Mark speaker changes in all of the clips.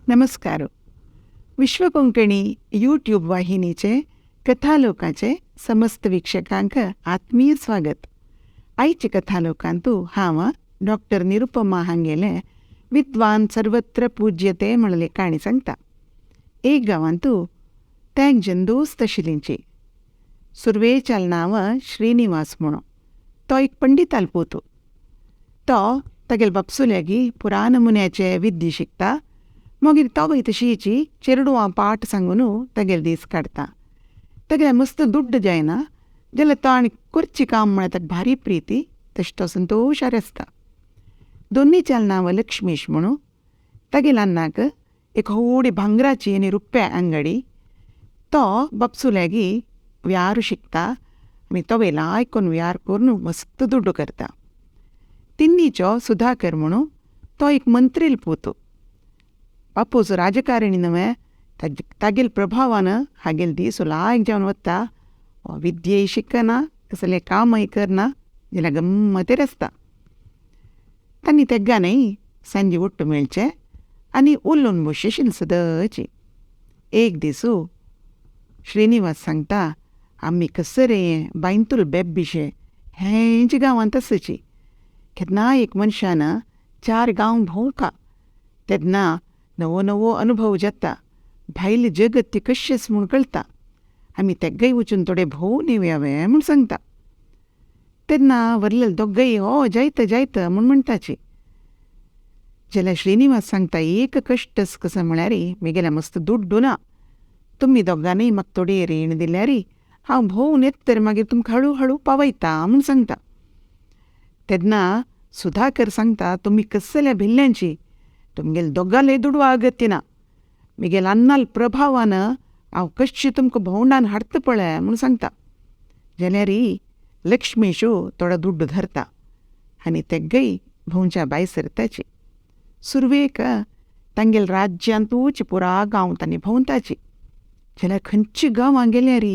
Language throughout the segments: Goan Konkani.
Speaker 1: नमस्कार. विश्व कोंकणी यूट्यूब वाहिनीचे कथालोकाचे समस्त वीक्षकांक आत्मीय स्वागत. आयचे कथालोकांतू हांव डॉक्टर निरुपमा हांगेले विद्वान सर्वत्र पूज्यते म्हणले काणी सांगता. एक गांवांतू तें एक जन दोस्त आशिल्लींची. सुरवेच्याल नांव श्रीनिवास म्हणून. तो एक पंडिताल पूत. तो तागेले बापसू लागीं पुरा नमुन्याचे विद्या शिकता. मागीर तो तशीची चेरडुवां पाठ सांगून तागेले दीस काडटा. तागेले मस्त दुड्ड जायना जाल्यार तो आनी करचें काम म्हळ्यार ताका भारी प्रिती, तशें तो संतोशार आसता. दोन्नीच्याल नांव लक्ष्मीश म्हणून. तागेले अन्नाक एक व्हडली भांगराची आनी रुप्या आंगडी. तो बापसू लागीं व्यार शिकता आनी तो लायक करून व्यार करून मस्त दुड्डू करता. तिन्नीचो सुधाकर म्हणून. तो एक मंत्रील पूत. बापूस राजकारणी न्हय, तागेल प्रभावान हागेल दीस लायक जावन वता. विद्येय शिकना, कसलें कामय करना, जाल्यार गम्मतेर आसता. तांणी तेग्गा न्हय सांजे ಒಟ್ಟು मेळचें आनी उलोवन बसशील सदची. एक दिसू श्रीनिवास सांगता, आमी कसं रे बांयतूल बेब्बिशे हेंच गांवांत आसची. केन्ना एक मनशान चार गांव भोंवका तेन्ना नवो नवो अनुभव जाता, भायलें जगत ती कशेंच म्हूण कळटा. आमी तेग्गय वचून थोडे भोंवून येवया म्हूण सांगता. तेन्ना व्हरलेले दोगय हो जायत जायत म्हूण म्हणटाची. जाल्यार श्रीनिवास सांगता, एक कश्ट कसो म्हळ्यार म्हगेले मस्त दुड्डू ना. तुमी दोगांनीय म्हाका थोडी रीण दिल्यार हांव भोंवून येत तर मागीर तुमकां हळू हळू पावयता म्हूण सांगता. तेन्ना सुधाकर सांगता, तुमी कसल्या भिल्ल्यांची, तुमगेले दोगांलेय दुडवा अगत्य ना. म्हगेले अन्नाल प्रभावान हांव कश्शें तुमकां भोंवडान हाडटा पळय म्हूण सांगता. जाल्यार लक्ष्मीशू थोडो दुड्डू धरता आनी तेगय भोंवच्या भायर सरताची. सुरवेक तांगेले राज्यांतूच पुरा गांव तांणी भोंवताची. जाल्यार खंयच्या गांवां गेल्यार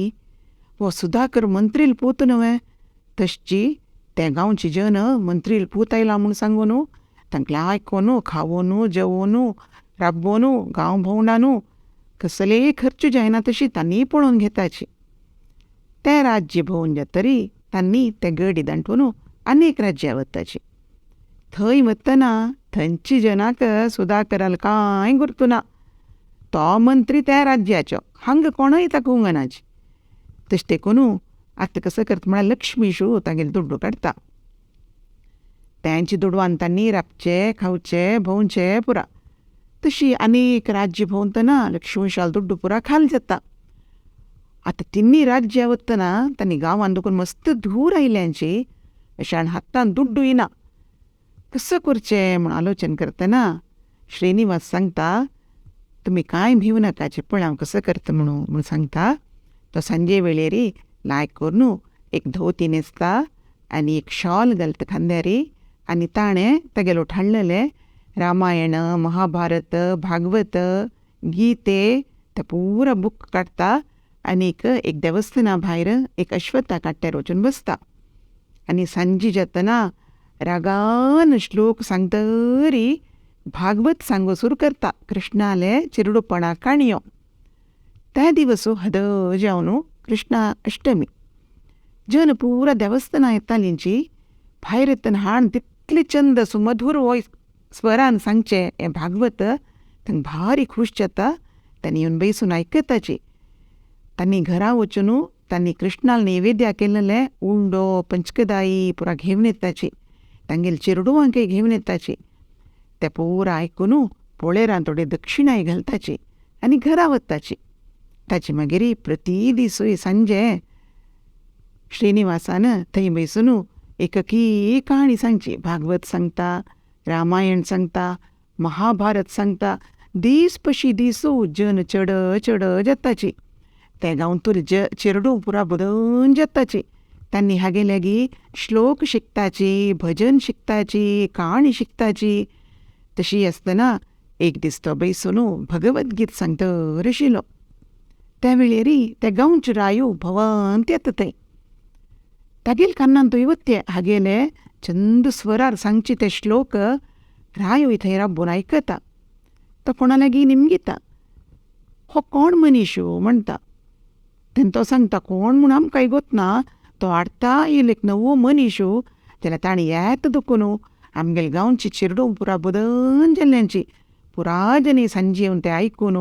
Speaker 1: हो सुधाकर मंत्रील पूत न्हय, तशची त्या गांवचे जन मंत्रील पूत आयला म्हूण सांगून तांकां आयकोन खावोन जेवोन राबोवन गांव भोंवडान कसलेय खर्च जायना तशी तांणी पळोवन घेताची. तें राज्य भोंवन जातरी तांणी ते गडी दांटून अनेक राज्यां वताची. थंय वतना थंयच्या जनाक सुधाकराल कांय गुर्तुना. तो मंत्री त्या राज्याचो, हांगा कोणय ताका उंगनाची. तशें देखून आतां कसो करता म्हळ्यार लक्ष्मीशू तागेले दुड्डू काडटा. तेंच्या दुडवान तांणी राबचें खावचें भोंवचें पुरा. तशी अनेक राज्य भोंवतना लक्ष्मीशाल दुड्डू पुरा खाल जाता. आतां तिन्नी राज्यां वतना तांणी गांवांत दुखून मस्त धूर आयल्यांची, अशान हातान दुड्डू येना. कसो करचें म्हूण आलोचन करतना श्रीनिवास सांगता, तुमी कांय भिवू नाकाचे, पळय हांव कसो करता म्हणून म्हूण सांगता. तो सांजे वेळेर लायक करून एक धोती न्हेसता आनी एक शॉल घालता खांद्यार आनी ताणें तागेलो हाडलेलें रामायण, महाभारत, भागवत, गीते ते पुरा बूक काडटा आनीक एक देवस्थाना भायर एक अश्वत्था काट्ट्यार वचून बसता. आनी सांजे जातना रागान श्लोक सांगतरी भागवत सांगू सुरू करता, कृष्णाले चिरडूपणा काणयो. त्या दिवस हद जावन कृष्णा अष्टमी. जन पुरा देवस्थानां येतालींची. भायर येतना हाण तितली चंद सुमधूर वॉयस स्वरान सांगचें हें भागवत तांकां भारी खूश जाता. तांणी येवन बैसून आयकताची. तांणी घरा वचून तांणी कृष्णाल नैवेद्या केलेले उंडो पंचकदाई पुरा घेवन येताची. तांगेले चेरडुवांकय घेवन येताची. ते पुरा आयकून पोळेरान थोडे दक्षिणाय घालताची आनी घरा वताची. ताचे मागीर प्रति दिसूय सांजे श्रीनिवासान थंय बैसून एककी कहाणी सांगची. भागवत सांगता, रामायण सांगता, महाभारत सांगता. दीस पशी दिसू जन चड चड जाताची. ते गांवतूर चेरडू पुरा बदन जाताची. तांणी हागे लागीं श्लोक शिकताची, भजन शिकताची, कहाणी शिकताची. तशी आसतना एक दीस तो बैसून भगवद्गीत सांगतर आशिल्लो. त्या वेळेर ते गांवचे रायो भवंत येता थंय. तागेले कानांत वत्ते हागेले चंद स्वरार सांगचे ते श्लोक रायो थंय राबून आयकता. तो कोणा लागीं निमगिता, हो कोण मनीशू म्हणटा. तेन्ना तो सांगता कोण म्हूण आमकां गोतना, तो हाडटा येयल एक नवो मनीशू, जाल्यार ताणें येता दुखून आमगेले गांवची चेरडूं पुरा बदन जाल्ल्यांची पुरा जनी सांजे येवन तें आयकून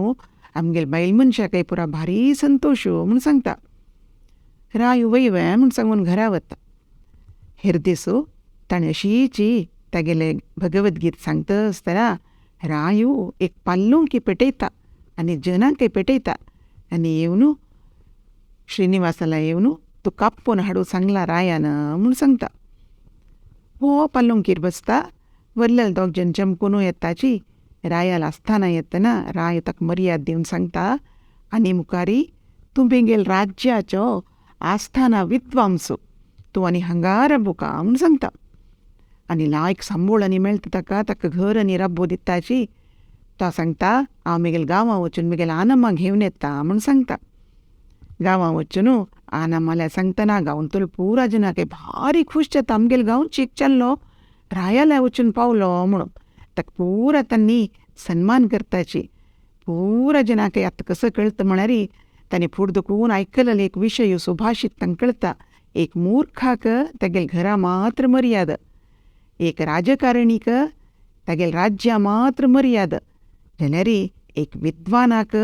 Speaker 1: आमगेले बायल मनशाकय पुरा भारी संतोश म्हूण सांगता. राय वयवे म्हूण सांगून घरा वता. हेर दिसू ताणें अशीची तागेले भगवद्गीत सांगता आसतना रायू एक पाल्लुंकी पेटयता आनी जनांकय पेटयता आनी येवन श्रीनिवासाला येवन तूं कापून हाडूं सांगला रायान म्हूण सांगता. हो पाल्लुंकीर बसता, वरलेले दोग जन चमकून येताची. रायाला आस्थाना येतना राय ताका मर्याद दिवन सांगता, आनी मुखारी तूं बेगेल राज्याचो आस्थाना विद्वांसू, तूं आनी हांगा राबुका म्हूण सांगता. आनी लायक सांबोळ आनी मेळटा ताका, ताका घर आनी राब्बो दिताची. तो सांगता हांव म्हगेल्या गांवां वचून म्हगेल्या आनमाक घेवन येता म्हूण सांगता. गांवां वचून आनमाल्या सांगतना गांवांतलो पुरा जनाक भारी खूश जाता, आमगेले गांवची एक चल्लो रायाल्या वचून पावलो म्हणून. ताका पुरा तांणी सन्मान करताची. पुरा जनाक आतां कसो कळटा म्हळ्यार तांणी फुडें दुखून आयकलेलो एक विशय सुभाशीत तांकां कळटा. एक मूर्खाक तागेले घरा मात्र मर्याद, एक राजकारणीक तागेले राज्या मात्र मर्याद, जाल्यार एक विद्वानाक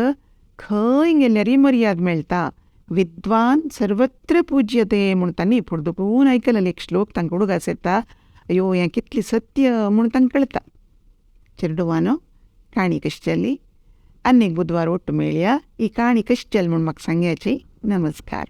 Speaker 1: खंय गेल्यारय मर्याद मेळटा. विद्वान सर्वत्र पूज्यते म्हूण तांणी फुडें दुखून आयकलेलो एक श्लोक तांकां उडगास येता. अयो हें कितलें सत्य म्हूण तांकां कळटा. चेरडुवानो काणी कशी जाली? आनी एक बुधवार ओट्टू मेळया. ही काणी कशी जाली म्हूण म्हाका सांगयाची. नमस्कार.